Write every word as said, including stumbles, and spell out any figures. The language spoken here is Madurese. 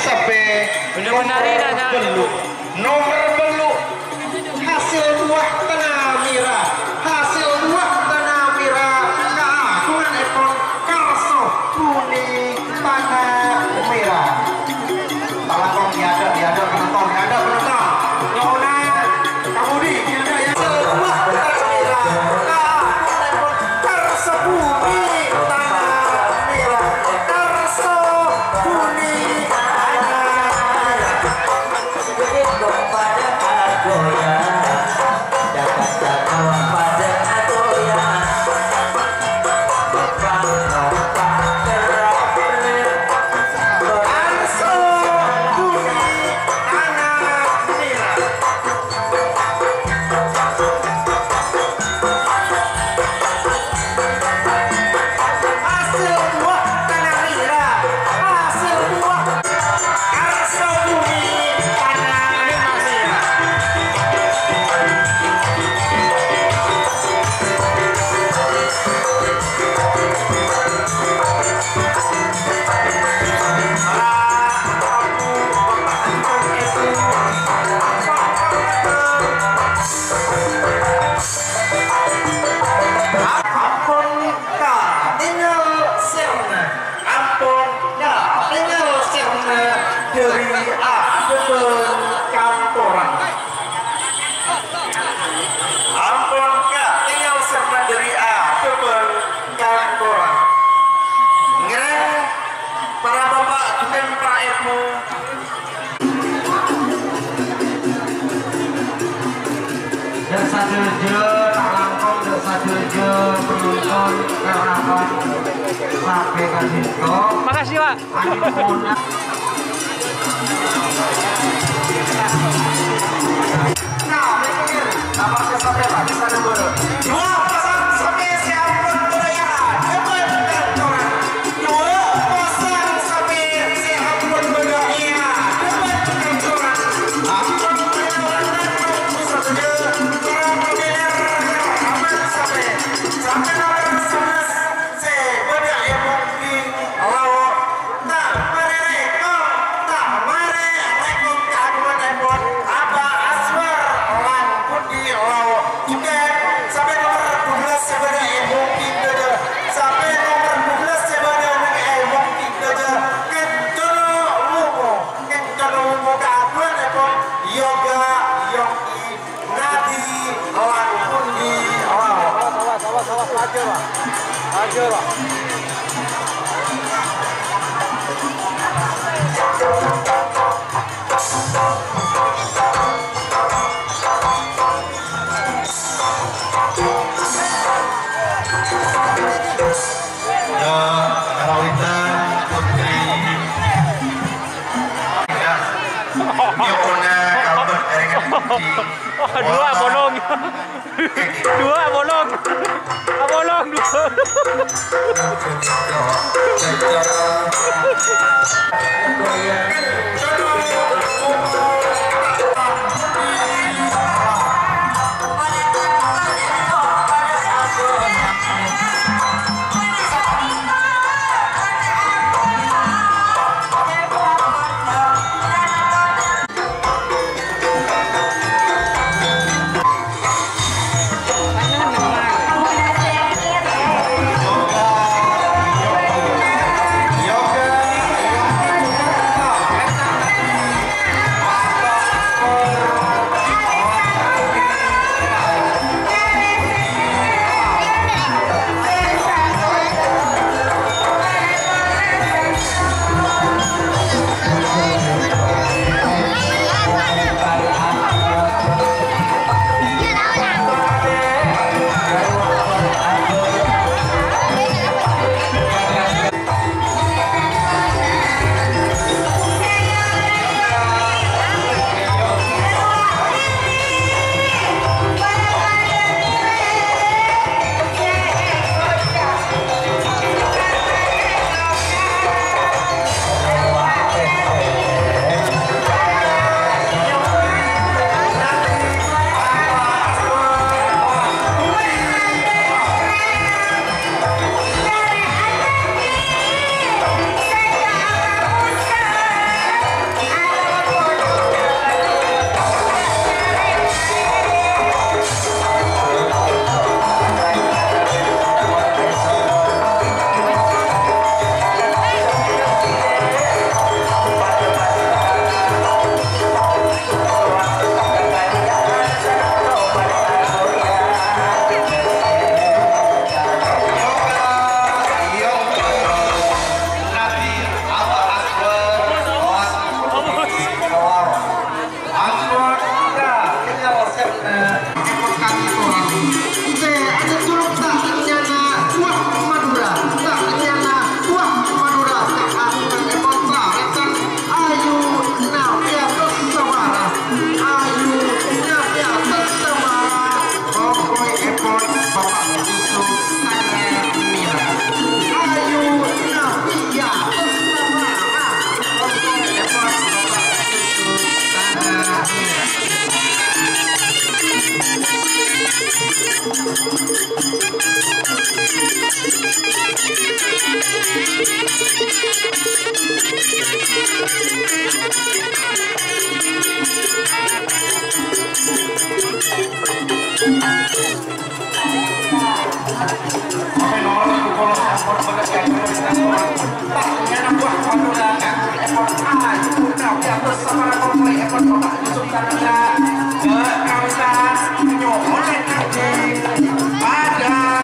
Sampè' nomer bellu'. Nomer bellu'. Hasil buah tana mèra. Hasil buah tana mèra. Kaagunganèpon Karso Bhuni Tana Mèra. Palakon, èadâ', èadâ' penonton, èadâ' penonton. Nyo'ona ka budi, èadâ', ya. Hasil buah tana mèra. Kaagunganèpon Karso Bhuni Tana Mèra. Karso Bhuni Adhâbân kantoran. Ampon, Ka', tinggal segmen dari adhâbân kantoran. Ngèrèng para bapa' jhughân para èbhu. Dâ' sadhâjâ, ta' langkong dâ' sadhâjâ penonton karavan sampè' ka'dinto. Makasih, Pak. Ayo, Mona. Nah, mikir, apa sampai, Pak? Bisa dulu. Dua pasang sapi siap pembayaran. Cepat, cepat. Dua pasang sapi siap pembayaran. Cepat, cepat. Ampun, sampai nomor sebelas. Sè bâdâ è bungkèng lao', ta' marè rèkong, ta' marè rèkong kaagungan èpon Aba Aswar lan Budi Lao'. Jhughân sampè' nomor dua belas sè bâdâ è bungkèng dâdâ, sampè' nomor dua belas sè bâdâ neng è bungkèng dâdâ, Kencana Wungu, Kencana Wungu kaagungan èpon Yoga Yongki. Nadi lan pundi, oh. Awas, awas, awas, awas, aja, Pak. Aja, Pak. Ya, karawitan putri. Ya. Nyokona kalebet èrèng puji. Oh, dua bolong. Dua bolong. Bolong dua. Ayu Navia Tessawara. Ayu Navia Tessawara. Kompoyèpon Bapak Yusuf Tanamira. Ayu Navia Tessawara. Kompoyèpon Bapak Yusuf Tanamira. Ayo, nah, di atas sama-sama mulai, eh, Bapak Yusuf Karya.